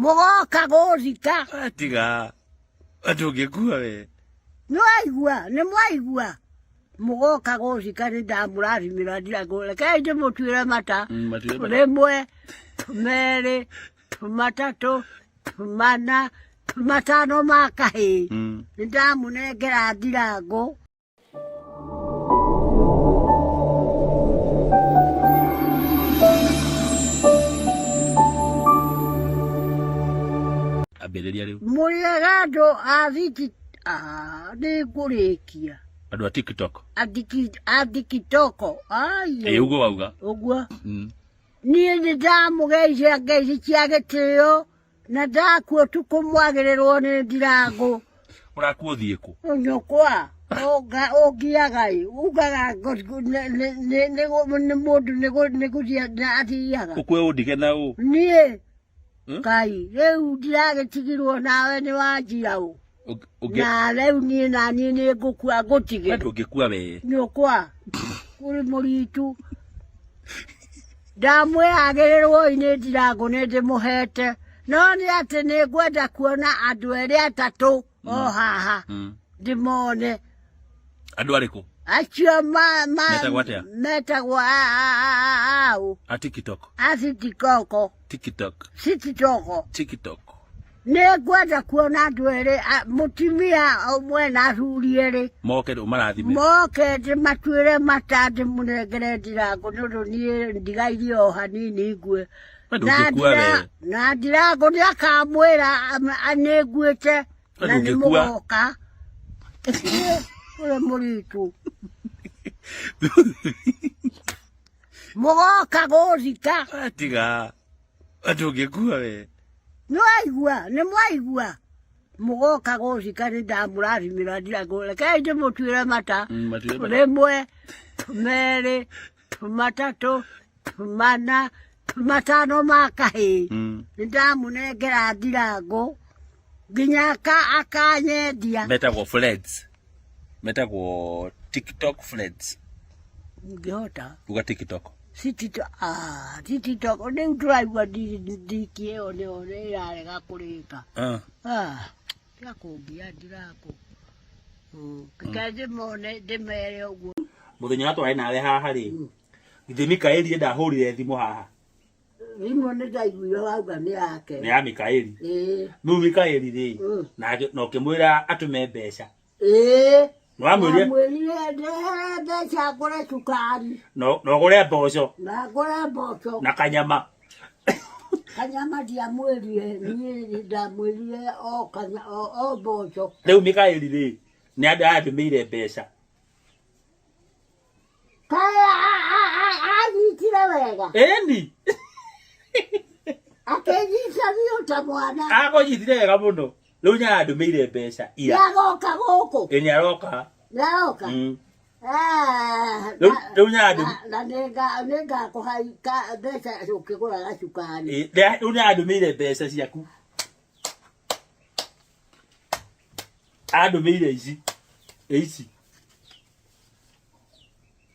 Mũgoka gũthika. Tiga ndũngĩkua we. Nĩwaigua, nĩmwaigua. Mũgoka gũthika nĩ ndamũrathimĩra ndirangũ. Rekei ndĩmũtuĩre mata. Matuĩre mata. Rĩmwe, merĩ, matatũ, mana, matano ma kahĩĩ. Nĩ ndamũnengera ndirangũ. Ambĩrĩria rĩu. Mũrĩega andũ a thiti ah, nĩ ngũrĩkia. Andũ a TikTok. A tikitoko. Ĩ ũguo wauga. Ũguo. Niĩ nĩ ndamũgeithia ngeithi cia gĩtĩo na ndakua ũtukũ mwagĩrĩrwo nĩ ndirangũ. Ũrakua ũthiĩ kũ? Nyũkwa ũngiaga ĩ ugaga nĩ mũndũ nĩ gũthiĩ athiaga. Ũkue ũndige na ũ? Niĩ Ngai rĩu ndiragĩtigirwo nawe nĩ wanjia ũ na rĩu niĩ na niĩ nĩ ngũkua ngũtige. We ndũngĩkua we. Nyũkwa ũrĩ mũritu. Ndamwĩra agĩrĩrwoi nĩ ndirangũ nĩ ndĩmũhete no nĩ atĩ nĩ ngwenda kuona andũ erĩ atatũ o haha ndĩmone. Andũ arĩkũ? Acio ma, ma, Metagwo atĩa? Metagwo aũ. A TikTok. A TikTok. TikTok. TikTok. TikTok. Nĩ ngwenda kuona andũ erĩ, mũtumia ũmwe na athuri erĩ. Moke ũmarathime. Moke ndĩmatuĩre mata ndĩmũnengere ndirangũ nĩ ũndũ niĩ ndigairie o hanini ngue. We ndũngĩkua we. Na ndirangũ nĩ akamwĩra nĩ nguĩte We na nĩ ndũngĩkua. mũgoka. Ũrĩ mũritũ. Mũgoka gũthika. Tiga. Ndũngĩkua we. Nĩwaigua, nĩmwaigua. Mũgoka gũthika nĩ ndamũrathimĩra ndirangũ. Rekei ndĩmũtuĩre mata. Matuĩre mata. Rĩmwe, merĩ, matatũ, mana, matano ma kahĩĩ. Nĩ ndamũnengera ndirangũ nginya akanyendia. Metagwo Freds. Metagwo TikTok Freds. Ingĩhota. Uga TikTok. Si TikTok, ah, si TikTok. Rĩu tũraigua ndiki ĩyo nĩyo ĩrarega kũrĩka. Ah, tiga kũngia ndirakũ. Reke ndĩmone ndĩmere ũguo. Mũthenya ũrĩa twarĩ nawe haha rĩ, githĩ Mikaeli ndahũrire thimũ haha? Thimũ nĩ ndaiguire wauga nĩ yake. Nĩ ya Mikaeli. Ĩĩ. Rĩu Mikaeli rĩ, na ũkĩmwĩra atũme mbeca. Ĩĩ. Nĩwamwĩrire? Ndamwĩrire ndehere mbeca ngũre cukari. Na ũgũre mboco. Na ngũre mboco. Na kanyama. Kanyama ndiamwĩrire, niĩ ndamwĩrire o mboco. Rĩu Mikaeli rĩ, nĩ andũmĩire mbeca. Kaĩ anyitire wega? Ĩni. Akĩnyita biũ ta mwana. Akũnyitire wega mũno. Rĩu nĩ arandũmĩire mbeca ira. Nĩagoka gũkũ? Ĩ nĩ aroka. Nĩ aroka? Mm. Ah, Rĩu rĩu nĩ arandũ na nĩngakũhe mbeca ũkĩgũra gacukari. Ĩ, rĩu nĩ arandũmĩire mbeca ciaku. Andũmĩire ici. Ĩ ici.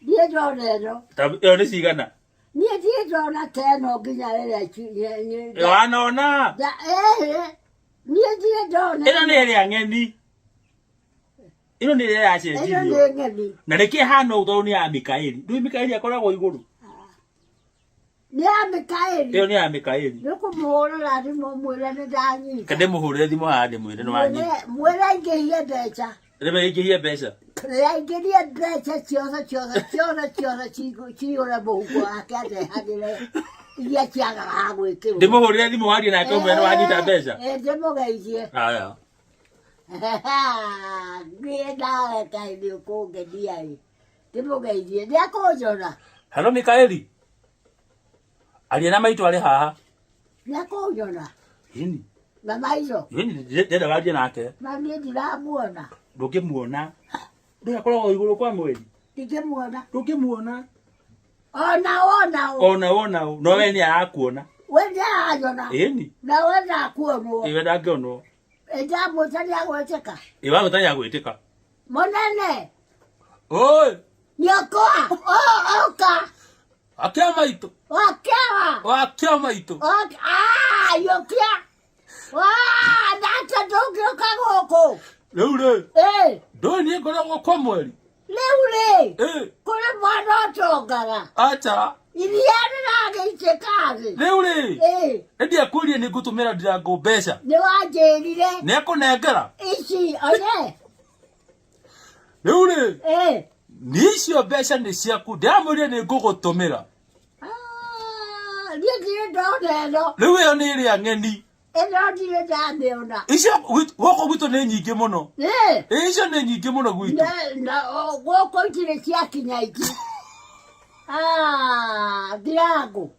Niĩ ndona ĩno. Ĩyo nĩ cigana? Niĩ ndirĩ ndona ta ĩno nginya rĩrĩa Wanona? Ĩhĩ, niĩ ndirĩ ndona. Ĩno nĩ ĩrĩa ng'eni. Ĩno nĩ ĩrĩa yacenjirio. Ĩno nĩ ng'eni. Na nĩkĩ ĩhana ũũ tondũ nĩ ya Mikaeli. Ndũĩ Mikaeli akoragwo igũrũ? Nĩ ya Mikaeli. Ĩyo nĩ ya Mikaeli. Nĩ kũmũhũrĩra thimũ mwĩre nĩ ndanyita. Ke ndĩmũhũrĩre thimũ haha ndĩmwĩre nĩ wanyita. Mwĩre aingĩhie mbeca. Rĩmwe aingĩhie mbeca. Aingĩrie mbeca ciothe ciothe ciothe ciothe ciyũre mũhuko wake andehagĩre iria ciagaga ha gwĩkĩrwo. Ndĩmũhũrĩre thimũ warie nake ũmwĩre nĩ wanyita mbeca. Ĩ ndĩmũgeithie. Haya. Niĩ nawe kaĩ nĩ ũkũngenia ĩ. Ndĩmũgeithie. Nĩ akũnjona. Halo Mikaeli. Aria na maitũ arĩ haha. Nĩ akũnjona. Ĩni. Na maitho. Ĩni ndĩrenda warie nake. Na niĩ ndiramuona. Ndũngĩmuona. Ndũĩ akoragwo igũrũ kwa mweri. Ndingĩmuona. Ndũngĩmuona. Ona wona ũ. Ona wona ũ. No we nĩ arakuona. We nĩ aranyona. Ĩni. Na we ndakuonwo. Ĩ we ndangĩonwo. Ĩ ndamwĩta nĩ agwĩtĩka. Ĩ wamwĩta nĩ agwĩtĩka. Mũnene. Oi. Nyũkwa, oka. Wakia maitũ. Wakia. Wakia maitũ. Ah, yũkia. Gũkũ. Rĩu rĩ, Ĩ, ndũĩ niĩ ngoragwo kwa mweri. Rĩu rĩ, Ĩ, kũrĩ mwana ũtongaga. Acha. Iria rĩragĩitĩka thĩ. Rĩu rĩ, Ĩ, nĩndiakwĩrire nĩ ngũtũmĩra Ndirango mbeca. Nĩ wanjĩrire. Nĩ ekũnengera. Ici, one. Rĩu rĩ, Ĩ. Niĩ icio mbeca nĩ ciaku, ndĩramwĩrire nĩ ngũgũtũmĩra. Ah, niĩ ndirĩ ndona ĩno. Rĩu ĩyo nĩ ĩrĩa ng'eni. Ĩno ndirĩ ndamĩona. Icio gũkũ gwitũ nĩ nyingĩ mũno. Ĩ. Ĩ, icio nĩ nyingĩ mũno gwitũ. Na gũkũ itirĩ ciakinya iki. Ah, Ndirango.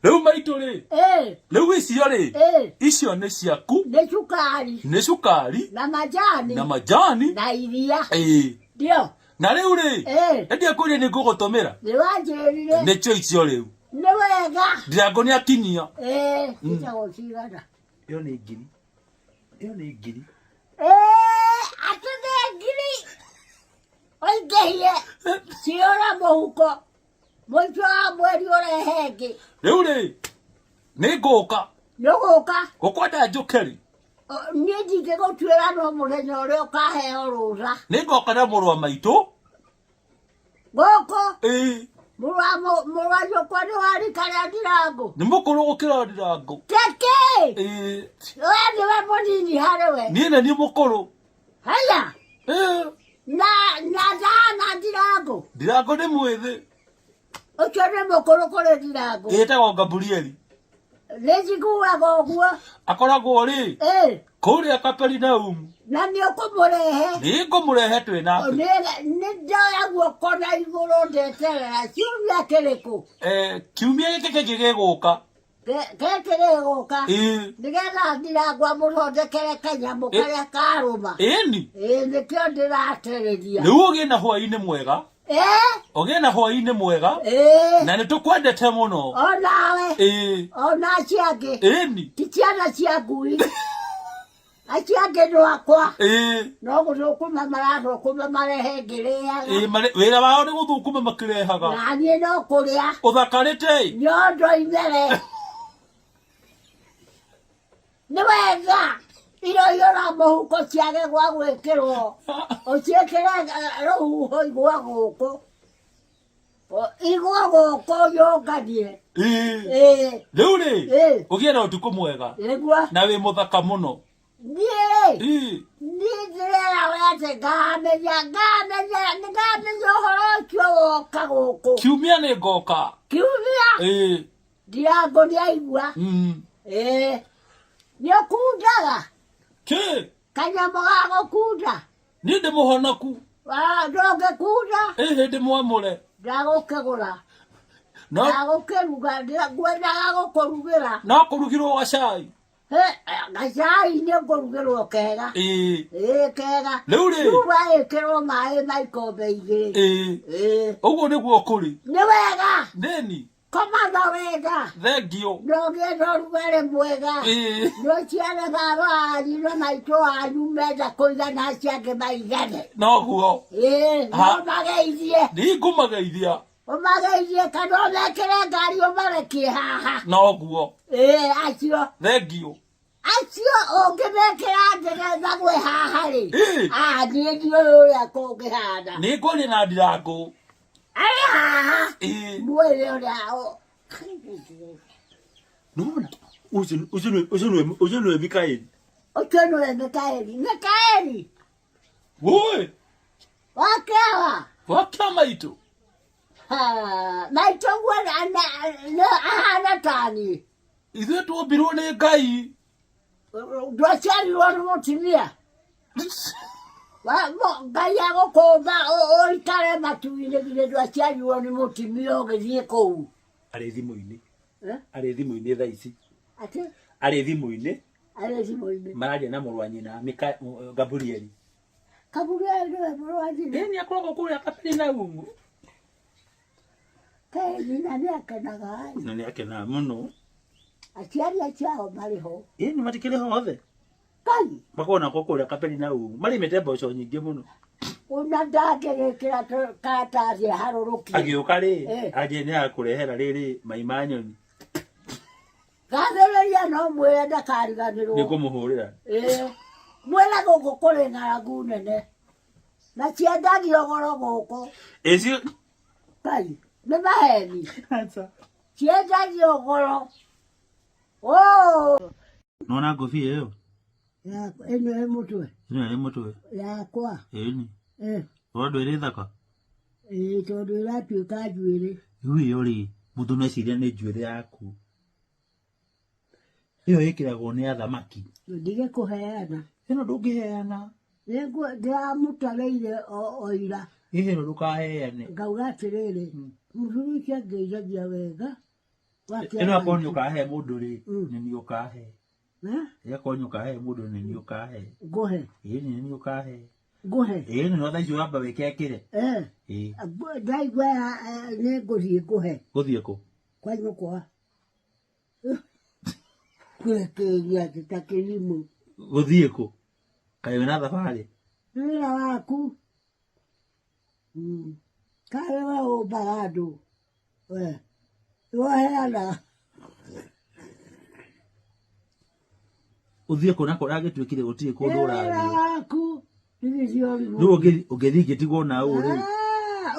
Rĩu maitũ rĩ, Ĩ. rĩu icio rĩ, Ĩ. icio nĩ ciaku. Nĩ cukari. Nĩ cukari. Na majani. Na majani. Na iria. Ĩ. Ndio. Na rĩu rĩ, Ĩ. nĩndiakwĩrire nĩ ngũgũtũmĩra. Nĩ wanjĩrire. Nĩkĩo icio rĩu. Nĩ wega. Ndirango nĩ akinyia. Ĩ, citagwo cigana? Ĩyo nĩ ngiri. Ĩyo nĩ ngiri. Ĩ, atĩ nĩ ngiri. Ũingĩhie. Ciũra mũhuko. Mũico wa mweri ũrehe ĩngĩ. Rĩu rĩ, nĩ ngũka. Nĩ ũgũka? Ũkwenda njũke rĩ? Niĩ ndingĩgũtuĩra no mũthenya ũrĩa ũkaheo rũtha. Nĩ ngoka na mũrũ wa maitũ. Gũkũ? Ĩĩ. Mũrũ wa mũrũ wa nyũkwa nĩ wa rika rĩa Ndirango? Nĩ mũkũrũ gũkĩra Ndirango. Kĩkĩ? Ĩĩ. We nĩwe mũnini harĩ we? Niĩ nĩ niĩ mũkũrũ. Haya. Ĩĩ. Na ndana Ndirango? Ndirango nĩ mwĩthĩ. Ũcio nĩ mũkũrũ kũrĩ Ndirango. Ĩtagwo Gabrieli. Nĩ njiguaga ũguo. Akoragwo rĩ? Ĩ. Kũrĩa Kaperinaumu. Na nĩ ũkũmũrehe? Nĩ ngũmũrehe twĩ nake. Nĩ ndoya guoko na igũrũ ndeterera kiumia kĩrĩkũ? Kiumia gĩkĩ kĩngĩ gĩgũka. Gĩkĩ gĩgũka? Ĩ. Nĩgetha Ndirango amũthondekere kanyamũ karĩa karũma. Ĩni. Ĩ, nĩkĩo ndĩratereria. Rĩu ũgĩe na hwaĩ-inĩ mwega. Ĩ? Ũgĩe na hwaĩ-inĩ mwega. Ĩ. Na nĩ tũkwendete mũno. O nawe. Ĩ. O na acio angĩ. Ĩni. Ti ciana cia ngui. Acio angĩ nĩ akwa. Ĩ. No gũthũkũma marathũkũma marehe ngĩrĩaga. Ĩ, wĩra wao nĩ gũthũkũma makĩrehaga. Na niĩ no kũrĩa. Ũthakarĩte? Nyondo imere. Nĩ wega. Iroiyũra mũhuko ciage gwa gwĩkĩrwo. Ũciĩkĩre rũhuho igwa gũkũ. Igwa gũkũ yũnganie. Ĩ. Ĩ. Rĩu rĩ, Ĩ. ũgĩe na ũtukũ mwega. Nĩguo. Na wĩ mũthaka mũno. Niĩ rĩ, Ĩ. niĩ ndĩrera we atĩ ngamenya ũhoro ũcio woka gũkũ. Kiumia nĩ ngoka. Kiumia? Ĩ. Ndirango nĩaigua. Ĩ. Nĩ ũkundaga? Kĩ? Kanyamũ ga gũkunda? Niĩ ndĩ mũhonoku. Ndũngĩkunda? Ĩ hĩndĩ mwamũre. Ndagũkĩgũra. Ndagũkĩruga, ngwendaga gũkũrugĩra. No kũrugĩrwo gacai. He, gacai nĩ ngũrugĩrwo kega. Ĩ. Ĩ, kega. Rĩu rĩ? Rĩu wagĩkĩrwo maĩ ma ikombe igĩrĩ. Ĩ. Ĩ. Ũguo nĩguo kũrĩ. Nĩ wega. Nĩni. Koma na wega. Thengiũ. No ũgĩe na ũrugarĩ mwega. Ĩ. No ciana baba wanyu na maitũ wanyu menda kũigana acio angĩ maigane. Noguo. Ĩ, no Ha. mageithie. Nĩngũmageithia. Ũmageithie kana ũmekĩre ngari ũmarekie haha. Noguo. Ĩ, acio. Thengiũ. Acio ũngĩmekĩra ndege magwe haha rĩ. Ĩ. Ah, niĩ ndiũĩ ũrĩa kũngĩhana. Nĩngwaria na Ndirango. Arĩ haha. Ĩ. Mwĩrĩ ũrĩa Nĩwona? Ũcio nĩwe Mikaeli. Ũcio nĩwe Mikaeli. Mikaeli. Woi. Wakewa. Wakewa maitũ. Ha, maitũ guo ahana ta niĩ. Ithuĩ tuombirwo nĩ Ngai. Ndwaciarirwo nĩ mũtumia. Ngai agũkũmba ũikare matu-inĩ nginya ndwaciarirwo nĩ mũtumia ũgĩthiĩ kũu. Arĩ thimũ-inĩ. Eh? Arĩ thimũ-inĩ thaa ici. Atĩ? Arĩ thimũ-inĩ. Arĩ thimũ-inĩ. Mararia na mũrũ wa nyina, Gabrieli. Gabrieli nĩwe mũrũ wa nyina? Ĩĩ, nĩakoragwo kũrĩa Kaperinaumu. Kaĩ nyina nĩakenaga? Nyina nĩakenaga mũno. Aciari acio ao marĩ ho? Ĩĩ, nĩ matikĩrĩ ho othe. Kai? Makoragwo nako kũrĩa Kaperinaumu. Marĩmĩte mboco nyingĩ mũno. Ona ndangĩgĩkĩra karatathi aharũrũkie. Agĩũka rĩ, Ĩ. anjĩre nĩagakũrehera rĩrĩ mai ma nyoni. Gathĩrĩria no mwĩre ndakariganĩrwo. Nĩngũmũhũrĩra. Ĩ. Mwena gũkũ kũrĩ ng'aragu nene na ciendagio goro gũkũ. Ĩcio Kai nĩ maheni, ciendagio goro. Oh! Nona ngũbia ĩyo? Ĩno ĩ mũtwe? Ĩno ĩ mũtwe. Yakwa? Ĩni. Eh. Tondũ ĩrĩ thaka. Ĩĩ, tondũ ĩratuĩka njuĩrĩ. Rĩu ĩyo rĩ, mũndũ no ecirie nĩ njuĩrĩ yaku. Ĩyo ĩkĩragwo nĩ athamaki. Ndige kũheana. Ĩno ndũngĩheana. Ndĩramũtarĩire o ira. Ĩno ndũkaheane. Ngauga atĩrĩrĩ, mũthuri ũcio angeithagia wega. Ĩno akorwo nĩ ũkahe mũndũ rĩ, nĩ niĩ ũkahe. Ĩyo akorwo nĩ ũkahe mũndũ nĩ niĩ ũkahe. Ngũhe. Ĩĩ nĩ niĩ ũkahe. Ngũhe. Ĩĩ no thaa ici wamba wĩke ĩkĩre. Ĩĩ. Ndaigua nĩ ngũthiĩ ngũhe. Gũthiĩ kũ? Kwa nyũkwa. Kũrekereria atĩ ta kĩrimũ. Gũthiĩ kũ? Kaĩ wĩna thabarĩ? Wĩra waku. Kaĩ we ũmbaga andũ. We. Woheana. Ũthiĩ kũ na kũragĩtuĩkire gũtirĩ kũndũ ũrathiĩ. Wĩra waku. Rĩu ũngĩthiĩ ingĩtigwo na ũũ rĩ.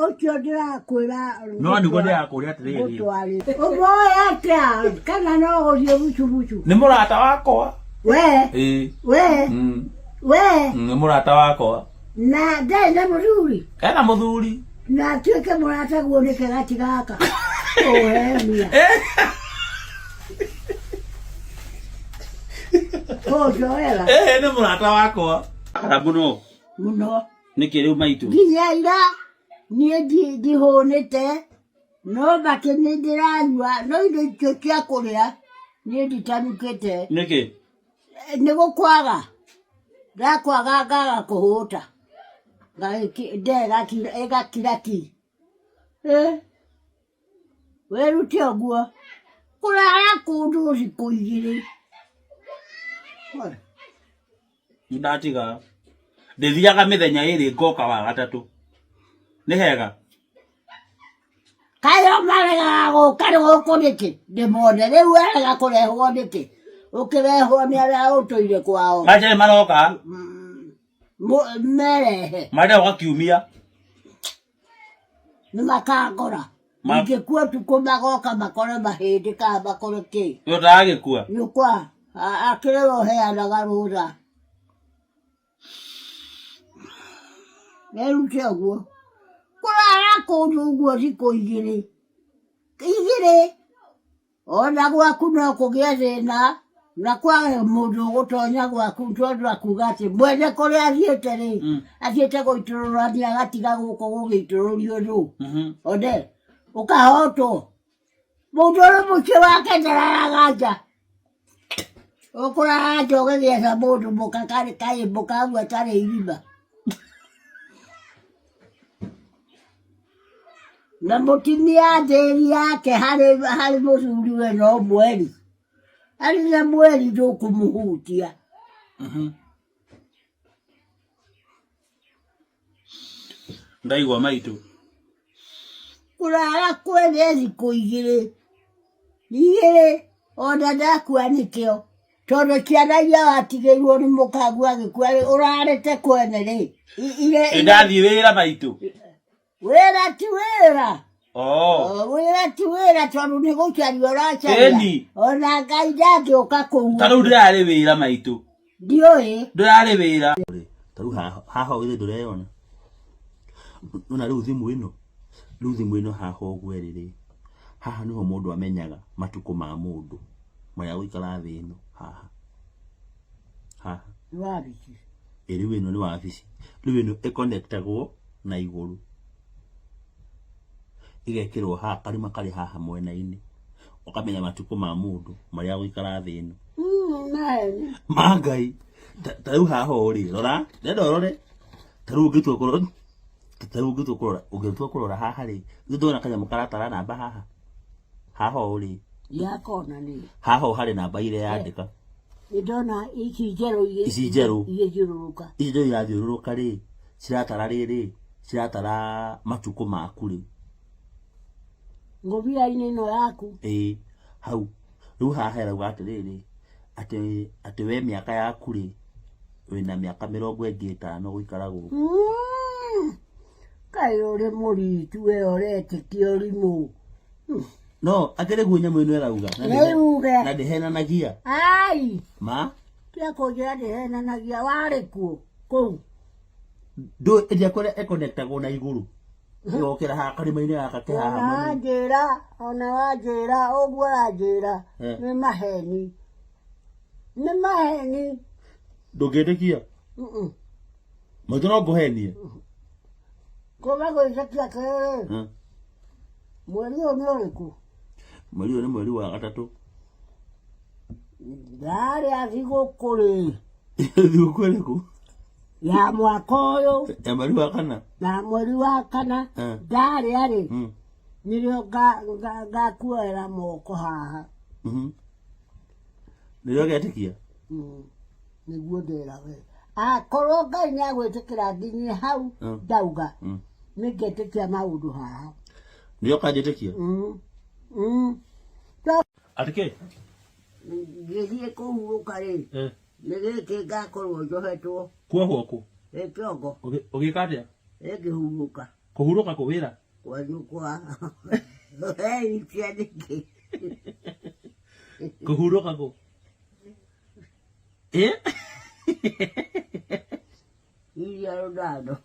Ũcio ndĩrakwĩra. No nĩguo ndĩrakũria atĩrĩrĩ. Ũmoĩ atĩa kana no gũthiĩ bucubucu? Nĩ mũrata wakwa. We. Ĩĩ. We. We. Nĩ mũrata wakwa. Na ndarĩ na mũthuri? Ena mũthuri. Na atuĩke mũrata guo nĩ kegati gaka. Ũhenia. Kũnjoera. Ĩĩ nĩ mũrata wakwa. Akara mũno. Mũno. Nĩkĩ rĩu maitũ? Nginya ira niĩ ndihũnĩte no mbakĩ nĩ ndĩranyua no indo icio cia kũrĩa niĩ nditanukĩte. Nĩkĩ? Nĩ gũkwaga. Ndakwaga ngaga kũhũta. Ĩgakira ki. Wĩrute ũguo. Kũrara kũndũ thikũ igĩrĩ. Ndatiga. Ndĩthiaga mĩthenya ĩrĩ ngoka wa gatatũ. Nĩ hega? Kaĩ o maregaga gũka gũkũ nĩkĩ? Ndĩmone rĩu arega kũrehwo nĩkĩ? Ũkĩrehwo nĩ arĩa ũtũire kwao. Acha nĩ maroka? Merehe. Marehoka kiumia. Nĩ makangora. Ingĩkua ũtukũ magoka makore mahĩndĩ kana makore kĩ. Nĩ ũtaragĩkua? Nyũkwa akĩrĩ we ũheanaga rũtha. Werute ũguo. Kũrara kũndũ ũguo thikũ igĩrĩ. Igĩrĩ. Ona gwaku no kũgĩe thĩna na kwage mũndũ ũgũtonya gwaku tondũ akuga atĩ mwene kũrĩa athiĩte rĩ, athiĩte gũitũrũrania agatiga gũkũ gũgĩitũrũrio nũ. One, ũkahotwo. Mũndũ ũrĩ mũciĩ wake ndararaga nja. Ũkũrara nja ũgĩgĩetha mũndũ mũka kaĩ mũka au atarĩ irima. Na mũtumia ndĩri yake harĩ mũthuriwe no mweri. Arĩ na mweri ndũkũmũhutia. Ndaigua maitũ. Kũrara kwene thikũ igĩrĩ. Igĩrĩ ona ndakua nĩkĩo. Tondũ ciana iria watigĩirwo nĩ mũkaguo agĩkua rĩ, ũrarĩte kwene rĩ. Ndathiĩ wĩra maitũ. Wĩra ti wĩra. Wĩra ti wĩra tondũ nĩ gũcaria ũracaria. Ĩni. Ona Ngai ndangĩũka kũu. Ta rĩu ndĩrarĩ wĩra maitũ. Ndiũĩ. Ndĩrarĩ wĩra. Ta rĩu haha ũgĩthĩ ndũreyona. Nona rĩu thimũ ĩno. Rĩu thimũ ĩno haha ũguo ĩrĩ rĩ. Haha nĩho mũndũ amenyaga matukũ ma mũndũ marĩa gũikara thĩ ĩno haha. Haha. Nĩ wabici. Ĩ rĩu ĩno nĩ wabici. Rĩu ĩno ĩkonektagwo na igũrũ. Ĩgekĩrwo haha karima karĩ haha mwena-inĩ. Ũkamenya matukũ ma mũndũ marĩa gũikara thĩ ĩno. Ma Ngai. Ta rĩu haha ũũ rĩ, rora, ndĩrenda ũrore. Ta rĩu ũngĩtua kũrora, ta rĩu ũngĩtua kũrora, ũngĩtua kũrora haha rĩ, nĩ ndĩrona kanyamũ karatara namba haha. Haha ũũ rĩ. Yakona nĩ. Haha ũũ harĩ namba iria yandĩka. Nĩ ndona ici njerũ Ici njerũ. igĩthiũrũrũka. Ici njerũ irathiũrũrũka rĩ, ciratara rĩrĩ, ciratara matukũ maku rĩu. Ngũbia-inĩ ĩno yaku. Ĩĩ, hau. Rĩu haha herauga atĩrĩrĩ, atĩ we mĩaka yaku rĩ, Wĩna mĩaka 50 gũikara gũkũ. Kaĩ ũrĩ mũritu we ũretĩkia ũrimũ. No akĩrĩ guo nyamũ ĩno ĩrauga na Nĩuge. na ndĩhenanagia. Ai, Ma tia kũnjĩra ndĩhenanagia warĩ kuo kũu. Ndũ ĩrĩa kũrĩa ĩkonektagwo na igũrũ ĩgokĩra haha karĩma-inĩ gaka ke haha Ona mwena-inĩ. wanjĩra, ona wanjĩra ũguo ũranjĩra nĩ maheni. Nĩ maheni. Ndũngĩtĩkia? Maitũ no ngũhenie. Kuma gwĩtĩkia atĩrĩrĩ, mweri ũyũ nĩ ũrĩkũ? Mweri ũyũ nĩ mweri wa gatatũ. Ndarĩa thigũkũ rĩ. Thigũkũ ĩrĩkũ? Ya mwaka ũyũ. Ya mweri wa kana? Na mweri wa kana. Ndarĩa rĩ, nĩrĩo ngakuoera moko haha. Nĩrĩo ũgetĩkia? Nĩguo ndĩra we. Akorwo Ngai nĩ agwĩtĩkĩra nginyie hau ndauga, nĩ ngetĩkia maũndũ haha. Nĩrĩo ũkanjĩtĩkia? Atĩ kĩ? Ngĩthiĩ kũhurũka rĩ, nĩ gĩkĩ ngakorwo njohetwo. Kuohwo kũ? Ĩ kĩongo. Ũgĩka atĩa? Ĩ ngĩhurũka. Kũhurũka kũ wĩra? Kwa nyũkwa. Ũreikia nĩkĩ? Kũhurũka kũ? Eh? Iria rũnano.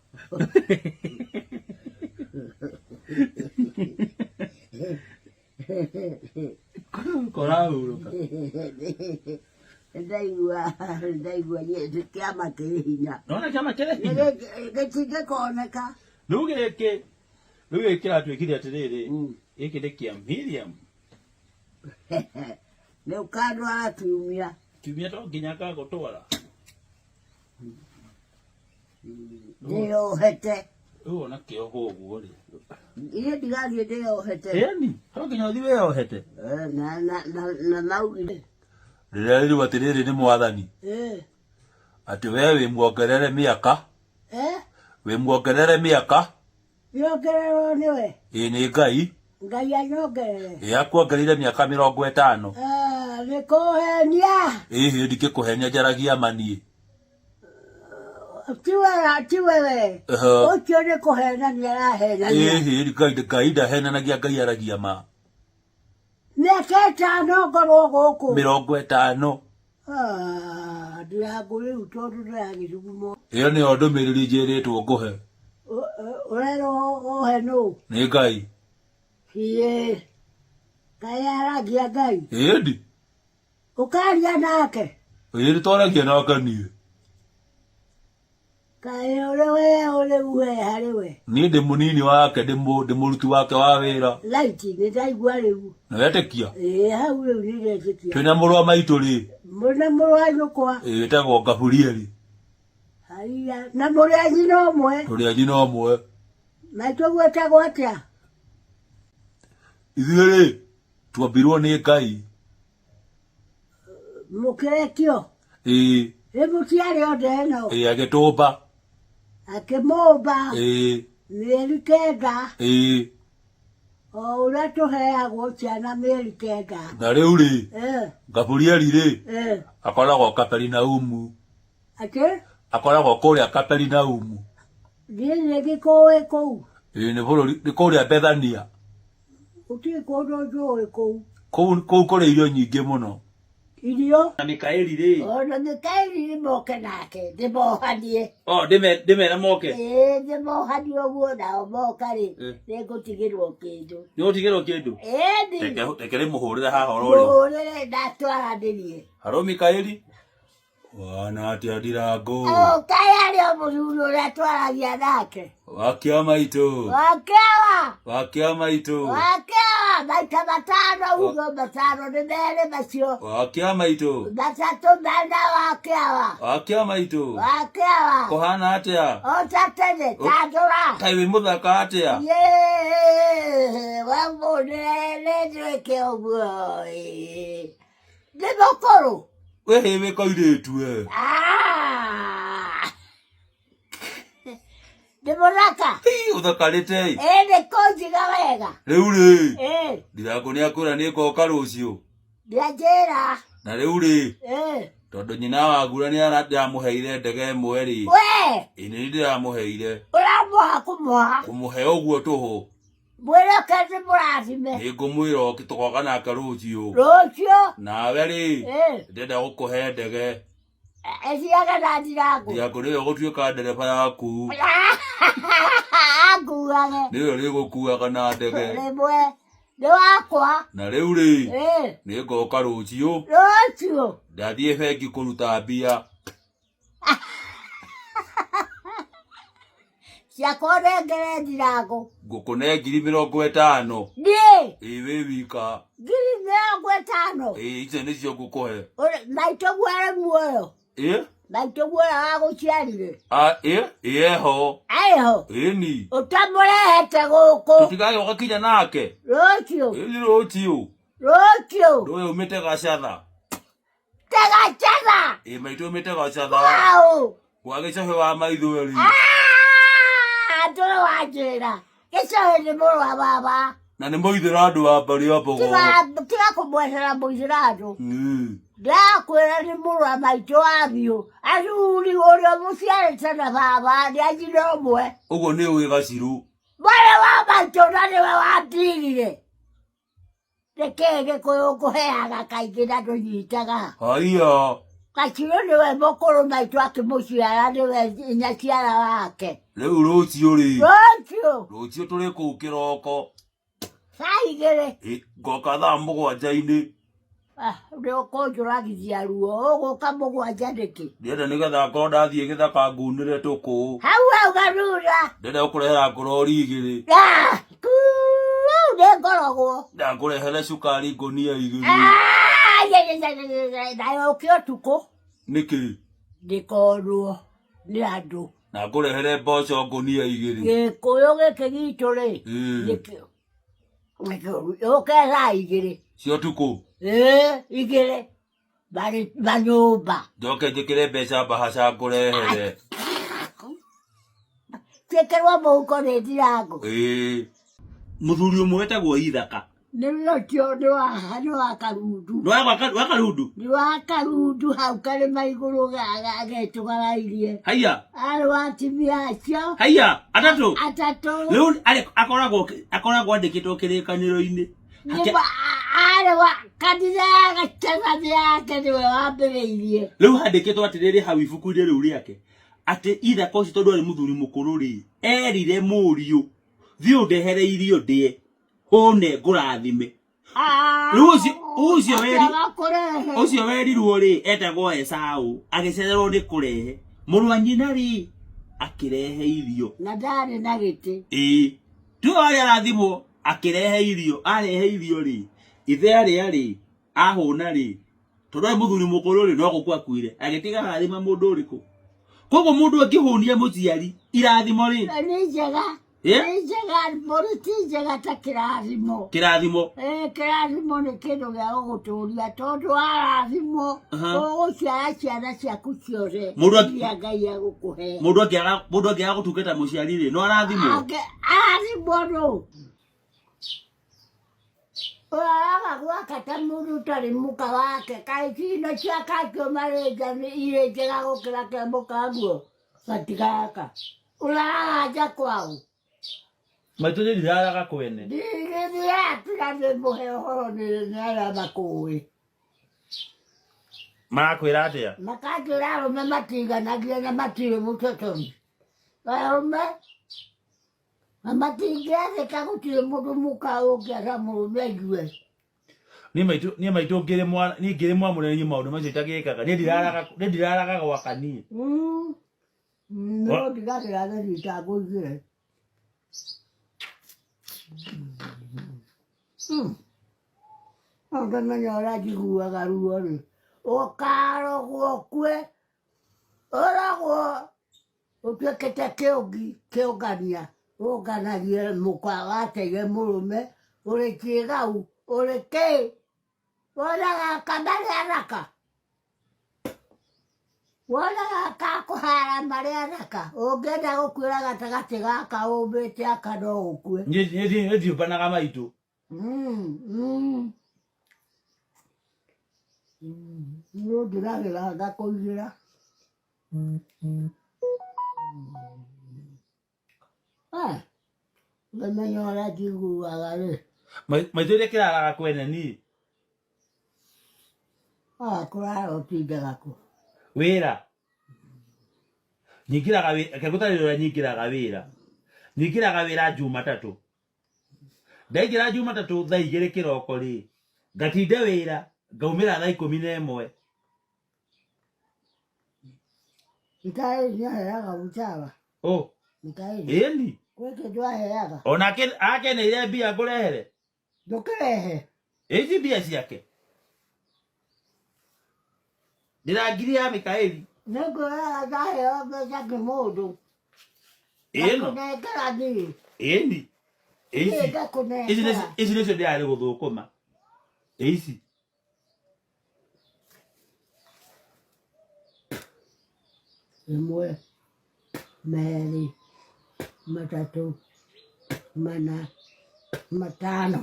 Kũrahurũka. Ndaigua ndaigua nĩ kĩama kĩrĩ hinya. Nona kĩama kĩrĩ hinya? Gĩtingĩkoneka. Rĩu gĩkĩ rĩu gĩkĩ kĩratuĩkire atĩrĩrĩ, gĩkĩ nĩ kĩa Miriam. Nĩ ũkandwara kiumia. Kiumia to nginya ngagũtwara. Ndĩyohete. Rĩu ona kĩoho ũguo rĩ. Niĩ ndigathiĩ ndĩyohete. Ĩni, to nginya ũthiĩ wĩyohete. Na na na na maugire. Ndĩrerirwo atĩrĩrĩ nĩ mwathani. Atĩ we wĩ muongerere mĩaka. Wĩ muongerere mĩaka. Nyongererwo nĩwe. Ĩĩ nĩ Ngai. Ngai anyongerere. Ĩĩ akuongereire mĩaka 50. Nĩ kũhenia. Ĩhĩ ndingĩkũhenia njaragia ma niĩ. Tiwe tiwe we. Ũcio nĩ kũhenania arahenania. Ĩhĩ Ngai Ngai ndahenanagia Ngai aragia ma. Mĩaka ĩtano ngorwo gũkũ. 50. Ndirangũ rĩu tondũ ndĩragĩthuguma. Ĩyo nĩyo ndũmĩrĩri njĩrĩtwo ngũhe. Ũrerwo ũhe nũ? Nĩ Ngai. Ĩĩ. Kaĩ aragia Ngai? Ĩndi. Ũkaria nake? Ĩĩ nĩtwaragia nake niĩ. Kaĩ ũrĩ we ũrĩ we harĩ we? Niĩ ndĩ mũnini wake, ndĩ mũruti wake wa wĩra. Laiti nĩ ndaigua rĩu. Nĩ wetĩkia? Ĩĩ hau rĩu nĩ ndetĩkia. Twĩna mũrũ wa maitũ rĩ? Mwĩna mũrũ wa nyũkwa. Ĩĩ wĩtagwo Gaburieli. Haiya, na mũrĩ a nyina ũmwe? Tũrĩ a nyina ũmwe. Maitũ gwĩtagwo atĩa? Ithuĩ rĩ, twambirwo nĩ Ngai. Mũkĩrekio? Ĩĩ. Ĩ mũtiarĩ othe ĩno? Ĩĩ agĩtũmba. Akĩmũmba. Ĩĩ. Mĩeri 9. Ĩĩ. O ũrĩa tũheagwo ciana mĩeri 9. Na rĩu rĩ, Gaburieli rĩ, akoragwo Kaperinaumu. Atĩ? Akoragwo kũrĩa Kaperinaumu. Niĩ nĩ ngĩkũĩ kũu? Ĩĩ nĩ bũrũri, nĩ kũrĩa Bethania. Gũtirĩ kũndũ njũĩ kũu. Kũu kũu kũrĩ irio nyingĩ mũno. Irio? Na Mikaeli rĩ. Ona Mikaeli nĩ moke nake, ndĩmohanie. Oh, ndĩmere moke? Ĩĩ ndĩmohanie ũguo nao moka rĩ, nĩngũtigĩrwo kĩndũ. Nĩũgũtigĩrwo kĩndũ? Ĩni. Reke ndĩmũhũrĩre haha oro rĩu. Mũhũrĩre na twaranĩrie. Haro Mikaeli. Wana atĩa Ndirango? Kaĩ arĩ o mũthuri ũrĩa twaragia nake. Wakia maitũ. Wakewa. Wakia maitũ. Wakewa maita matano ugo matano nĩ merĩ macio. Wakia maitũ. Matatũ mana wakewa. Wakia maitũ. Wakewa. Kũhana atĩa? O ta tene tandũra. Kaĩ wĩ mũthaka atĩa? Yee, we mũnene nduĩke ũguo. Ndĩ mũkũrũ. We hĩ wĩ kairĩtu we. Ah! Ndĩ mũthaka. Hii, ũthakarĩte ĩ. Ĩ nĩ kũnjiga wega. Rĩu rĩ, Ĩ Ndirango nĩ akwĩra nĩ ngoka rũciũ. nĩanjĩra. Na rĩu rĩ, Ĩ. Tondũ nyina wa Ngura nĩ ndĩramũheire ndege ĩmwe rĩ. We! Ĩ nĩ niĩ ndĩramũheire. Ũramũha kũmũha. Kũmũhe ũguo tũhũ. Mwĩre oke ndĩmũrathime. Nĩ ngũmwĩra oke tũgoka nake rũciũ. Rũciũ. Nawe rĩ, Ĩ. ndĩrenda gũkũhe ndege. Ĩthiaga na ndirangũ. Ndirangũ nĩwe ũgũtuĩka ndereba yaku. Anguage. Nĩwe ũrĩgũkuaga na ndege. Rĩmwe nĩ wakwa. Na rĩu rĩ, Ĩ. nĩ ngoka rũciũ. Rũciũ. Ndathiĩ bengi kũruta mbia. Ciakwa ũnengere ndirangũ. Ngũkũne 50,000. Niĩ? Ĩ wĩ wika. 50,000? Ĩ icio nĩcio ngũkũhe. Maitũguo arĩ muoyo? Ĩ? Maitũguo ũrĩa wagũciarire? Ĩ, ĩ eho. Eho? Ĩni. Ũtamũrehete gũkũ? Tũtigagĩũka kinya nake. Rũciũ? Ĩni rũciũ. Rũciũ? Ndũĩ umĩte Gacatha? Tegacatha? Ĩ maitũ umĩte Gacatha. Waũ? Gwa Gĩcũhĩ wa Maithweri. Ndũrĩ wanjĩra. Gĩcũhĩ nĩ mũrũ wa baba. Na nĩ mũithĩra andũ wa mbarĩ ya Mbogo. Tiga kũmwethera mũithĩra andũ. Ndakwĩra nĩ mũrũ wa maitũ wa biũ. Athuri ũrĩa mũciarĩte na baba nĩ a nyina ũmwe. Ũguo nĩ ũĩ Gacirũ. Mwarĩ wa maitũ na nĩwe wandirire. Nĩkĩĩ Gĩkũyũ ngũheaga kaingĩ na ndũnyitaga? Haiya. Gacirũ nĩwe mũkũrũ maitũ akĩmũciara nĩwe nyaciara wake. Rĩu rũciũ rĩ? Rũciũ. Rũciũ tũrĩ kũu kĩroko. Thaa igĩrĩ. Ĩ, ngoka thaa mũgwanja-inĩ. Ah, nĩ ũkũnjũragithia ruo ũgũka mũgwanja nĩkĩ? Ndĩrenda nĩgetha ngorwo ndathiĩ gĩthaka ngunĩre tũkũ. Hau hau garura. Ndĩrenda gũkũrehera ngorori igĩrĩ. Ah, kuu, nĩ ngorogwo. Ndakũrehere cukari ngũnia igĩrĩ. Ah, ye, ye, ye, ye, ye, nayo ũke ũtukũ. Nĩkĩ? Ndĩkonwo nĩ andũ. Na ngũrehere mboco ngũnia igĩrĩ. Gĩkũyũ gĩkĩ gitũ rĩ, Ĩĩ. nĩkĩo Ũke thaa igĩrĩ. Cia ũtukũ? Ĩĩ, igĩrĩ. Marĩ manyũmba. Njoke njĩkĩre mbeca mbahaca ngũrehere. Ciĩkĩrwo mũhuko nĩ ndirangũ. Ĩĩ. Mũthuri ũmwe wetagwo Ithaka. Nĩ ũcio nĩ wa nĩ wa Karundu. Nĩ wa Karundu? Nĩ wa Karundu hau karĩma igũrũ getũgarairie. Haiya. Arĩ wa atumia acio. Haiya, atatũ? Atatũ. Rĩu akoragwo akoragwo andĩkĩtwo kĩrĩkanĩro-inĩ. Arĩ wa kanitha ya Gacatha yake nĩwe wambĩrĩirie. Rĩu handĩkĩtwo atĩrĩrĩ hau ibuku-inĩ rĩu rĩake atĩ Ithaka ũcio tondũ arĩ mũthuri mũkũrũ rĩ, erire mũriũ thiĩ ũndehere irio ndĩe. Hũne ngũrathime. Rĩu ũcio ũcio weri Akĩaga kũrehe. ũcio werirwo rĩ etagwo Esau agĩcererwo nĩ kũrehe mũrũ wa nyina rĩ akĩrehe irio. Na ndarĩ na gĩtĩ. Ĩĩ tiwe warĩ arathimwo akĩrehe irio arehe irio rĩ ithe arĩa rĩ ahũna rĩ tondũ arĩ mũthuri mũkũrũ rĩ no gũkua akuire agĩtiga arathima mũndũ ũrĩkũ koguo mũndũ angĩhũnia mũciari irathimo rĩ Nĩ njega. Eh? Nĩ njega, mbũri ti njega ta kĩrathimo. Kĩrathimo. Eh, kĩrathimo nĩ kĩndũ gĩa gũgũtũria tondũ warathimwo ũgũciara ciana ciaku ciothe Mũndũ iria Ngai egũkũhe. Mũndũ angĩaga mũndũ angĩaga gũtungata mũciari rĩ no arathimwo. Arathimwo nũ? Ũraraga gwaka ta mũndũ ũtarĩ mũka wake kaĩ cino cia kakio marĩ nja irĩ njega gũkĩra kĩa mũkaguo gatigaka. Ũraraga nja kwaũ? Maitũ niĩ ndiraraga kwene. Ndigĩthiaga tiga ndĩmũhe ũhoro nĩ arĩa makũĩ. Marakwĩra atĩa? Makanjĩra arũme matiganagia na matirĩ mũcocomi. Arũme na matingĩathĩka gũtirĩ mũndũ mũka ũngĩaga mũrũme aigue. Niĩ maitũ niĩ maitũ ngĩrĩ mwa niĩ ngĩrĩ mwamũre niĩ maũndũ macio itagĩkaga. Niĩ ndiraraga niĩ ndiraraga gwaka niĩ. No ndigagĩra na thitango igĩrĩ. No ndamenya ũrĩa njiguaga ruo rĩ, ũkarogwo ũkue, ũrogwo ũtuĩkĩte kĩũngi kĩũngania, ũnganagie mũka wateire mũrũme, ũrĩ kĩgau, ũrĩ kĩ, wonaga aka marĩ athaka, wonaga aka kũhara marĩ athaka, ũngĩenda gũkuĩra gatagatĩ gaka ũmbĩte aka no ũkue. Niĩ niĩ ndiũmbanaga maitũ. Nĩũnjĩragĩra ngakũigĩra. Ah, ngĩmenya ũrĩa njiguaga rĩ. Maitũ iria kĩraraga kwene niĩ. Ah, kũrara ũtindaga kũ? Wĩra. Nyingĩraga wĩra, reke ngũtarĩrie ũrĩa nyingĩraga wĩra. Nyingĩraga wĩra Jumatatũ. Ndaingĩra Jumatatũ thaa 2 kĩroko rĩ, ngatinde wĩra, ngaumĩra thaa 11. Mikaeli nĩaheaga mũcara. Ũ? Mikaeli. Ĩni. Gwĩ kĩndũ aheaga. Onake akeneire mbia ngũrehere. Ndũkĩrehe. Ici mbia ciake. Ndĩra ngiri ya Mikaeli. Nĩngwĩraga ndaheo mbeca nĩ mũndũ. Ĩno. Ngakũnengera niĩ. Ĩni. Niĩ Ici. Ici ngakũnengera. nĩcio ici nĩcio ndĩrarĩ gũthũkũma. Ici. Ĩmwe, merĩ, matatũ, mana, matano.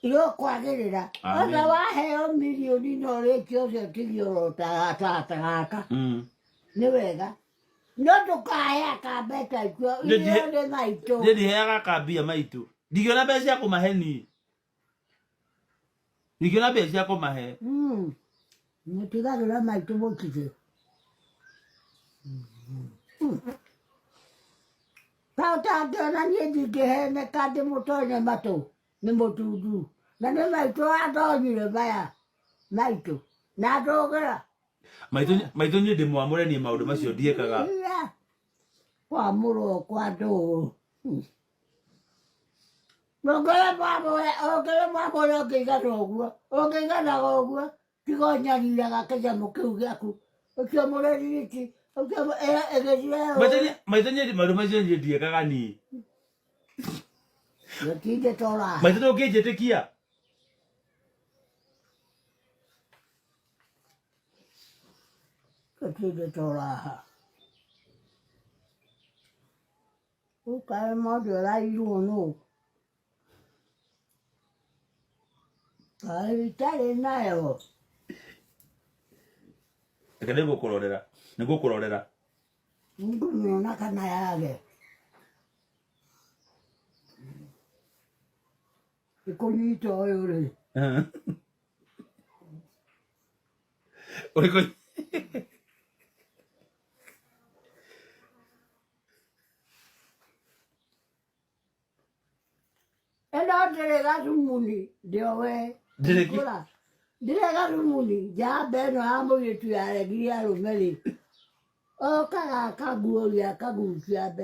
Irokwagĩrĩra. Amen. Ona waheo mirioni no rĩkia ũcio ũtigie ũrotaga tata gaka. Nĩ wega. No ndũkahe akambeca icio Nĩ ndihe- irio nĩ maitũ. Niĩ ndiheaga akambia maitũ. Ndingĩona mbeca cia kũmahe niĩ. Ndingĩona mbeca cia kũmahe. Mũtigagĩra maitũ mũtige. Ta ũtangĩona niĩ ndingĩheneka ndĩmũtonye matũ nĩ mũtundu. Na nĩ maitũ andonyire maya maitũ. Na ndũgĩra. Maitũ maitũ niĩ ndĩmwamũre niĩ maũndũ macio ndiĩkaga. Iya. Kwamũrwo kwa ndũũ. Ũngĩrĩ mwamũre, ũngĩrĩ mwamũre ũngĩigana ũguo, ũngĩiganaga ũguo, tiga ũnyariraga kĩnyamũ kĩu gĩaku. Ũcio mũrĩriti, ũcio ĩgĩthira ũũ. Maitũ niĩ maitũ niĩ maũndũ macio niĩ ndiĩkaga niĩ. Gũtinde tora. Maitũ ndũngĩnjĩtĩkia. Gũtinde toraha. Ũkae mũndũ ũrairwo nũ. Kaĩ itarĩ nayo. Reke nĩngũkũrorera. Nĩngũkũrorera. Ngũmĩona kana yage. Ĩkũnyita ũyũ rĩ. Ũrĩkũ? Ĩno ndĩrĩ gacumuni ndĩowe. Ndĩrĩ kĩ? Ngũra. Ndĩrĩ gacumuni njamba ĩno ya mũirĩtu yaregire arũme rĩ. Okaga akaguũria akagucia mbe.